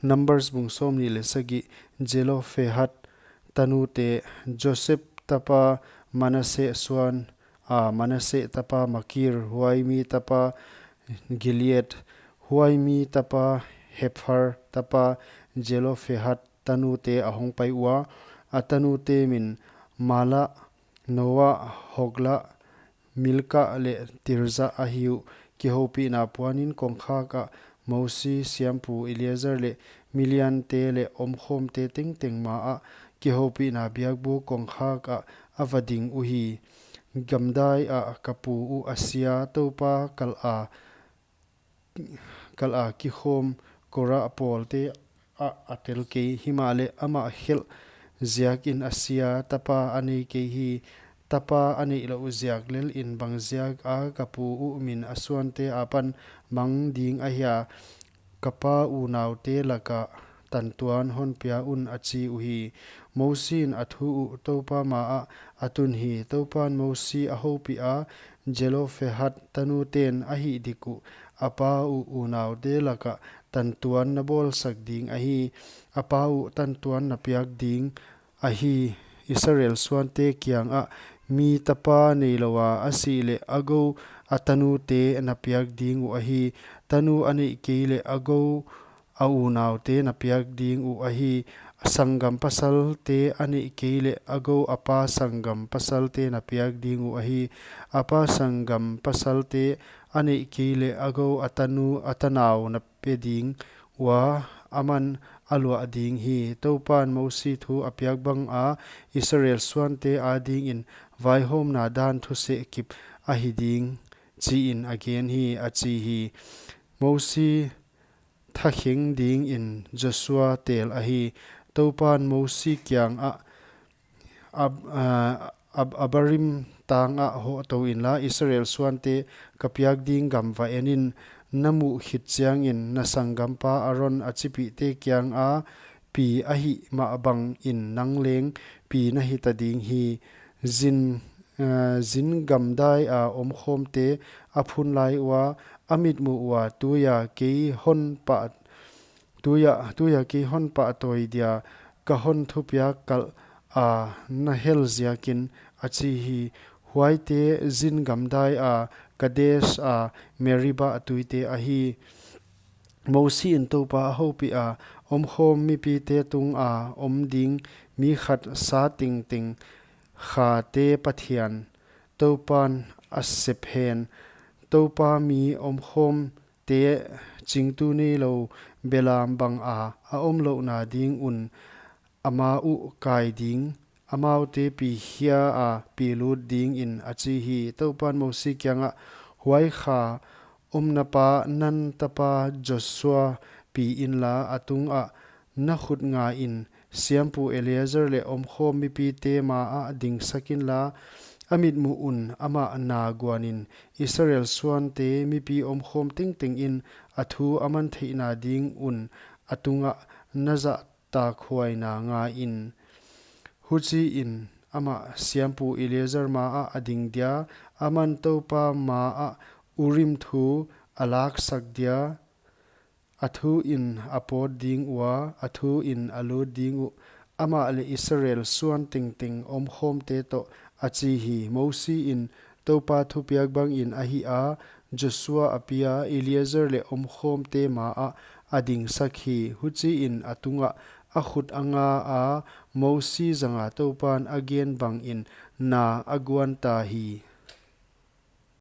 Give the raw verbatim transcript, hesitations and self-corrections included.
Numbers bung sawmnih leh sagih. Zelophehad tanute. Joseph tapa Manasseh suan, a, Manasseh tapa Makir, huai mi tapa Gilead, huai mi tapa Hepher tapa Zelophehad tanute a hongpai ua, a tanute min Mahlah, Noah, Hoglah, Milkah leh Tirzah ahi uh. Kihoupihna puanin kongkhak ah Mosi, siampu Eleazar leh miliante leh omkhawmte tengteng ma ah kihoupihna biakbuk kongkhak ah a va ding uhi. Gamdai ah ka pu uh a sia, Toupa kal a kal a kikhawm Korah pawlte ah a tel kei, himahleh amah khelh ziakin a sia, tapa a nei kei hi. Tapa a neih louh ziak lelin bangziak a ka pu uh min a suante apan mang ding ahia, ka pa unaute lakah tantuan hon pia un, a chi uhi. Mosi in a thu uh Toupa ma ah a tun hi. Toupan Mosi a houpih a, Zelophehad tanuten a hih dik uh a pa uh unaute lakah tantuan na bawlsak ding ahi, a pa uh tantuan na piak ding ahi. Israel suante kiangah mi tapa neilou a a sih leh a gou a tanute na piak ding uh ahi. Tanu a neih kei leh a gou a unaute na piak ding uh ahi. A sanggam pasalte a neih kei leh a gou a pa sanggam pasalte na piak ding uh ahi. A pa sanggam pasalte a neih kei leh a gou a tanu a tanau na pe ding ua, aman a luah ding hi. Toupan Mosi thu a piak banga Israel suante adingin vaihawmna dan thuseh kip ahi ding, chiin a gen hi, a chi hi. Mosi thakheng dingin Joshua tel ahi. Toupan Mosi kiangah, Ab-, ah, Ab-, Abarim tangah hoh tou inla, Israel suante ka piak ding gam va en in. Na muh khit chiangin na sanggampa Aron a chipihte kianga pi a hih mah bangin nang leng pi na hita ding hi. Zin, ah, zin gamdai a omkhawmte a phun lai ua, a mitmuh ua tuia kei hon pah tuia, tuia kei hon pahtawi dia ka hon thupiak kal a na hel ziakin, a chi hi. Huaite zin gamdai a Kadesh a Meribah tuite ahi. Mosi in Toupa a houpih a, omkhawm mipite tunga om ding mi khat sa tengteng, khate Pathian, Toupan a sep hen. Toupa mi omkhawm te chingtu neilou belam banga a omlouhna ding un ama uh kai ding, amaute pi khia a pi lut dingin, a chi hi. Toupan Mosi kiangah, huai kha omnapa Nun tapa Joshua pi inla, a tungah na khut nga in, siampu Eleazar leh omkhawm mipite ma ah dingsak inla, a mitmuh un amah na guanin, Israel suante mipi omkhawm tengtengin a thu a man theihna ding un a tungah na zahtakhuaina nga in. Huchiin amah siampu Eleazar ma ah a ding dia, aman Toupa ma ah Urim thu a laksak dia, a thu in a pawt ding ua, a thu in a lut ding uh, amah leh Israel suan tengteng omkhawmte toh, a chi hi. Mosi in Toupa thupiak bangin a hih a, Joshua a pia, Eleazar leh omkhawmte ma ah a dingsak hi. Huchiin a tungah a khut a nga a, Mosi zanga Toupan a gen bangin na a guan ta hi.